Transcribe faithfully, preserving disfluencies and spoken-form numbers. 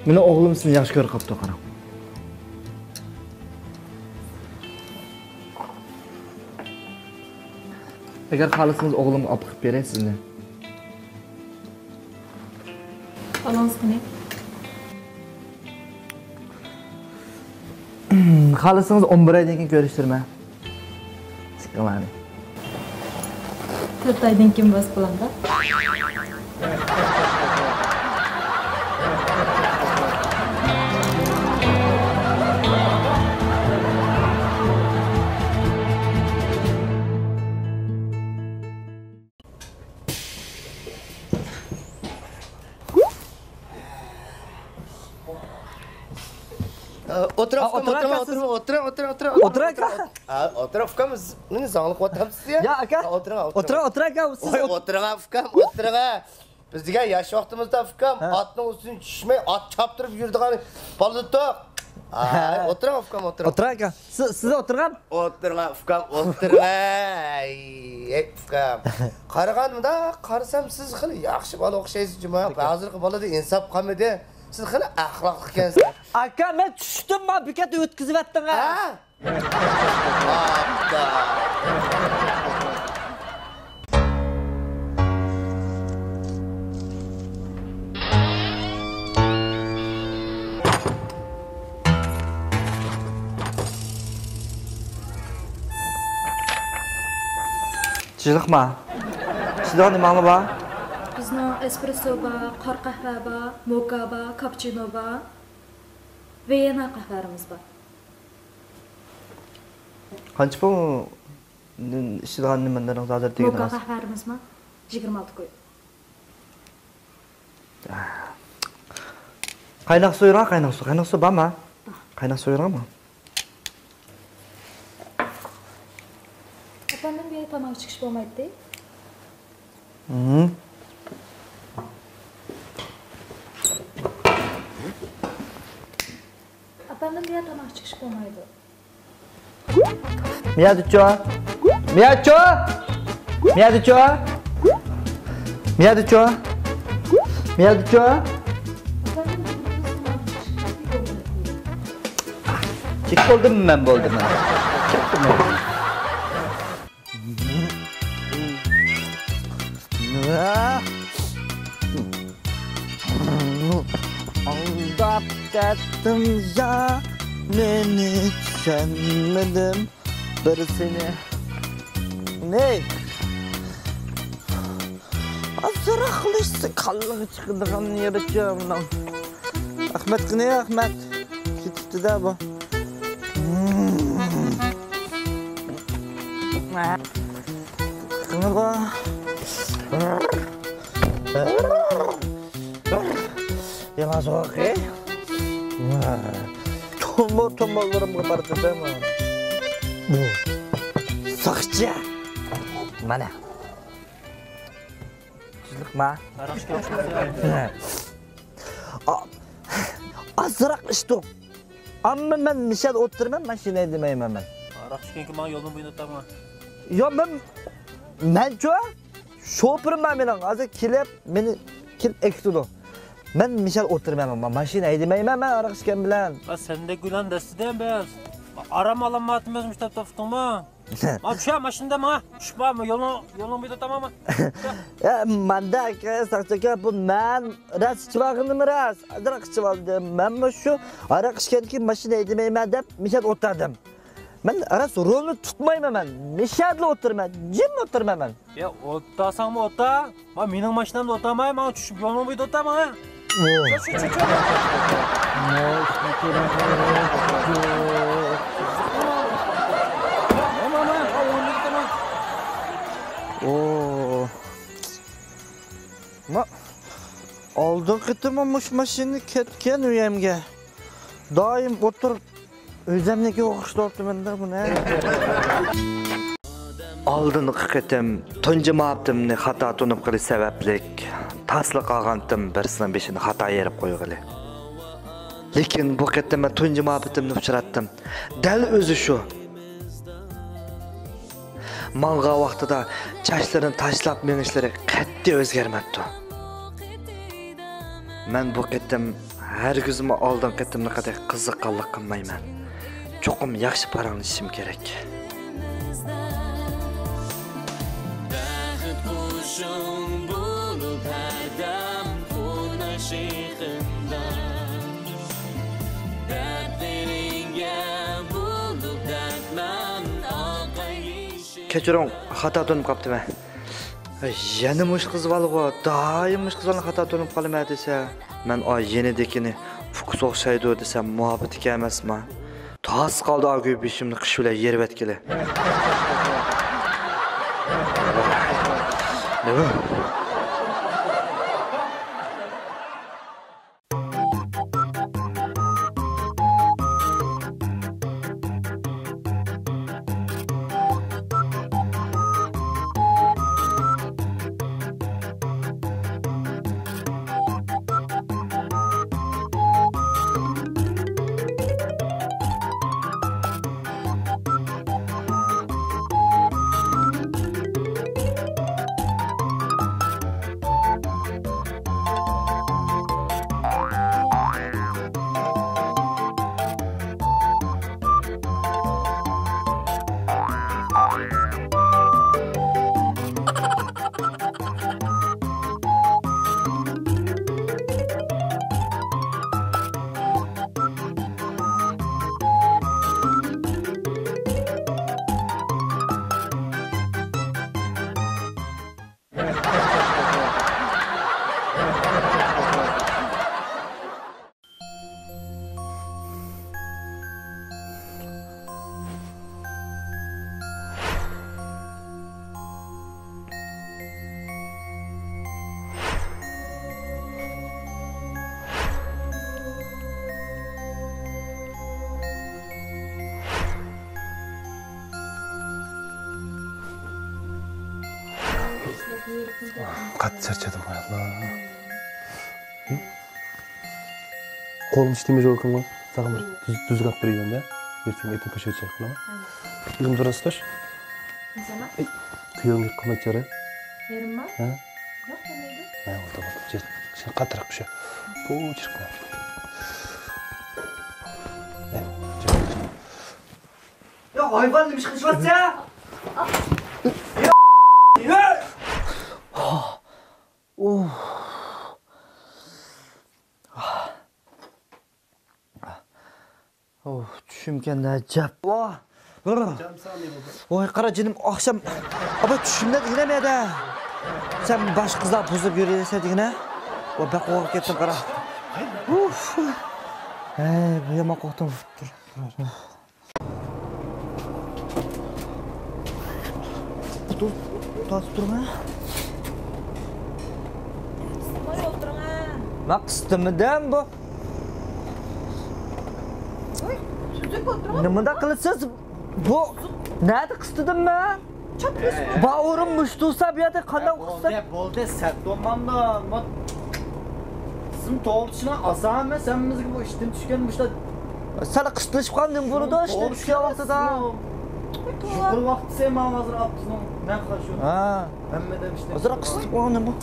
مېنىڭ ئوغلۇم سىزنى ياخشى كۆرۈپ قاپتۇ، قاراڭ. ئەگەر خالىسىڭىز، ئوغلۇمغا ئاپىقىپ بېرەي سىزنى. ئالىڭىز قېنى. خالىسىڭىز، ئون بىر ئايدىن كېيىن كۆرۈشتۈرمە. سىكىڭلارنى. تۆت ئايدىن كېيىن بولسا بولامدا. ئولتۇرۇڭ، ئا، ئۇكام، ئولتۇرۇڭ، ئولتۇرۇڭ، ئاكا، سىز ئولتۇرۇڭ، ئولتۇرۇڭ، ئولتۇرۇڭ، ئولتۇرۇڭ، ئاكا. ئا، ئولتۇرۇڭ، ئۇكام، نېمە زاڭلىق ئولتۇرامسىز يا؟ يا، ئاكا. ئا، ئولتۇرۇڭ، ئولتۇرۇڭ. ئولتۇرۇڭ، ئولتۇرۇڭ، ئاكا، سىز ۋاي، ئولتۇرۇڭ، ئۇكام، ئولتۇرۇڭ. بىز دېگەن ياش ۋاقتىمىزدا، ئۇكام، ھە، ئاتنىڭ ئۈستىدىن چۈشمەي، ئات چاپتۇرۇپ يۈرىدىغان بالا ئىدۇق. ئاي، ھە، ئولتۇرۇڭ، ئۇكام، ئولتۇرۇڭ. ئولتۇرۇڭ، ئاكا. سىز، سىز ئولتۇرغان. ئولتۇرغان، ئۇكام، ئولتۇرغان. ئەي، ئەي، ئۇكام. قارىغاندا، قارىسام، سىز خېلى ياخشى بالا ئوخشايسىز جۇما. ھازىرقى بالىدا ئىنساپ قالمىدى. سىز خېلى ئەخلاقلىق ئىكەنسىز. ئاكا، مەن چۈشتۈم، ما بېكەتتە ئۆتكۈزۈۋەتتىڭ ھە. ھە؟ چىشلىقما. ئىچىدىغان نېمەڭلار بار؟ بىزنىڭ ئېسپرېسسو بار، قارا قەھۋە بار، موكا بار، كاپچىنو بار. ۋىيېننا قەھۋەلىرىمىز بار. قانچە پۇل ئىچىدىغان نېمىلىرىڭىز ھازىر دېگىنىڭىز؟ موكا قەھۋەلىرىمىزمۇ يىگىرمە ئالتە كوي. قايناق سۇ يۇرغان، قايناق سۇ، قايناق سۇ بارمۇ؟ بار. قايناق سۇ يۇرغانمۇ؟ ئەپەندىم، بۇ يەردە تاماق ئىچىش بولمايتتى. ھىم. ئەپەندىم، بۇ يەردە تاماق ئىچىش بولمايدۇ. مىيادىچۇ! مىيادىچۇ! مىيادىچۇ! مىيادىچۇ! مىيادىچۇ! چېك بولدۇم مەن، بولدۇم مەن. چەكتىم مەن. ئالداپ كەتتىڭ يا، مېنى چۈشەنمىدىم بىر سېنى. نەي، ئازراقلا ئىچسە كاللىغا چىقىدىغان يېرىچۇ مۇنىڭ. ئەخمەت قېنى، ئەخمەت؟ كېتىپتۇ-دە بۇ. قېنى بۇ. ياڭاچ قوقى. تومۇر-تومۇرلىرىمغا بارىدۇ-دە مانا. بۇ. ساقچى. مانا. تۈزلۈكما؟ ھاراق ئىچكەن ئوخشىمايسەن. ئا-، ئازراق ئىچتۇق. ئەمما مەن مىشەدە ئولتۇرىمەن، ماشىنا ھەيدىمەيمەن مەن. ھاراق ئىچكەنكىن ماڭا يولنىڭ بويىدا ئولتۇرما. يا، مەن، مەنچۇ، شوپۇرۇم بار مېنىڭ. ھازىر كېلىپ، مېنى كېلىپ ئەكېتىدۇ. مەن مىشەدە ئولتۇرىمەن، ما-، ماشىنا ھەيدىمەيمەن مەن ھاراق ئىچكەن بىلەن. ھە، سەندەك گۈلەن دەستىدە بىز ئارام ئالالمايتتىمىز مۇشۇ تەپتە تۇتۇڭما. ما چۈشە ماشىنىدا ماڭا. چۈشۈپ بارما، يولنىڭ، يولنىڭ بويىدا تاماقما. يا، ماندا ئاكا، ساقچى ئاكا، بۇ مەن راست ئىچىۋالغىنىم راست. ئازراق ئىچىۋالدىم. مەنمۇ شۇ ھاراق ئىچكەندىن كېيىن ماشىنا ھەيدىمەيمەن دەپ مىشەدە ئولتۇردۇم. مەن راست رولنى تۇتمايمەن مەن. مىشەدىلا ئولتۇرىمەن. جىم ئولتۇرىمەن مەن. يا، ئولتۇرساڭمۇ ئولتۇر. ما مېنىڭ ماشىنامدا ئولتۇرماي، ماڭا چۈشۈپ يولنىڭ بويىدا ئولتۇرما. ۋو. چۈش، چۈش، چۈش، چۈش. ما، ما، ما، ما، ئورنىدا ئولتۇرما. ۋو. ما، ئالدىنقى قېتىممۇ مۇشۇ ماشىنا كەتكەن ئۆيەمگە. دائىم ئولتۇرۇپ ئۆزەمنىڭكىگە ئوخشىتىۋاپتىمەن-دە بۇنى. ئالدىنقى قېتىم تۇنجى مۇھەببىتىمنى خاتا تونۇپ قېلىش سەۋەبلىك تاسلا قالغانتىم بىرسىنىڭ بېشىنى خاتا يېرىپ قويغىلى. لېكىن بۇ قېتىم مەن تۇنجى مۇھەببىتىمنى ئۇچراتتىم. دەل ئۆزى شۇ. ماڭغان ۋاقتىدا چاچلىرىنى تاشلاپ مېڭىشلىرى قەتئىي ئۆزگەرمەپتۇ. مەن بۇ قېتىم ھەرگىزمۇ ئالدىنقى قېتىملىقىدەك قىزىققانلىق قىلمايمەن. چوقۇم ياخشى پاراڭلىشىشىم كېرەك. كەچۈرۈڭ، خاتا تونۇپ قاپتىمەن. يەنە مۇشۇ قىز بالىغۇ، دائىم مۇشۇ قىز بالىنى خاتا تونۇپ قالىمەن دېسە. مەن ئا يېنىدىكىنى ئۇكىسى ئوخشايدۇ دېسەم، مۇھەببىتىكى ئەمەسما؟ تاس قالدى ئا گۆي بېشىمنى قىش بىلەن يېرىۋەتكىلى. قاتتىق چارچىدىم، ئاي ئاللا. قولۇمدا ئىشلىمەي جوكىمغا ساغلام بىر تۈز-، تۈزۈك ئاپ بېرىمەن دە. ئېرتىڭ ئېتىڭ كۆچۈرۈپ چاي قىلىمەن. ئۆزۈم دۇرۇس توش. نېمە؟ ئەي، كۈيەۋگە قىلماي چارە. يېرىمما؟ ھە؟ ياق، بولمايدۇ. ھە، بولدى، بولدى. شۇ، شۇ قاتتىقراق شۇ. بۇ چىرىكلا. يا ھايۋان، نېمە ئىش قىلىشىۋاتىسەن؟ ئۇھ. ئۇھ، چۈشۈمكەن ئەجەب. ۋاھ. ۋاي، قارا جېنىم، ئاخشام. ئابا، چۈشۈمدە دېگىنە مەدە. سەن باشقا قىزلار بۇزۇپ يۈرۈۋېرىسەن دېگىنە. ۋا، بەك قورقۇپ كەتتىم، قارا. ئۇھ. ھەي، بۇ يامان قورقتۇم. تۇتۇپ، تارتىپ تۇرما. قىستىماي ئولتۇرۇڭ ھە. مەن قىستىمىدىم بۇ. ۋاي، سۈزۈك ئولتۇرۇڭ. نېمانداق قىلىسىز؟ بۇ نەدە قىستىدىم مەن؟ چاپ كۆرسىتىڭ. باۋۇرۇم مۇشتۇسا بۇ يەردە قانداق قىستىم؟ بولدى، بولدى، سەت بولمامدۇ. سىزنىڭ توغرا چۈشىنىڭ ئاسان ئەمەس، ھەممىمىزگە بۇ ئىشتىن چۈشكەن مۇشۇلار. سەل قىستىشىپ قالدىم بۇرۇدا، ئىشتىن چۈشكەن ۋاقتىدا. يۇقىرى ۋاقتىسى ماڭا ھازىر ئاپتىنىڭ نەق شۇ. ھە. ھەممىدىن ئىشتىن. ھازىر قىستىپ قالغان بۇ.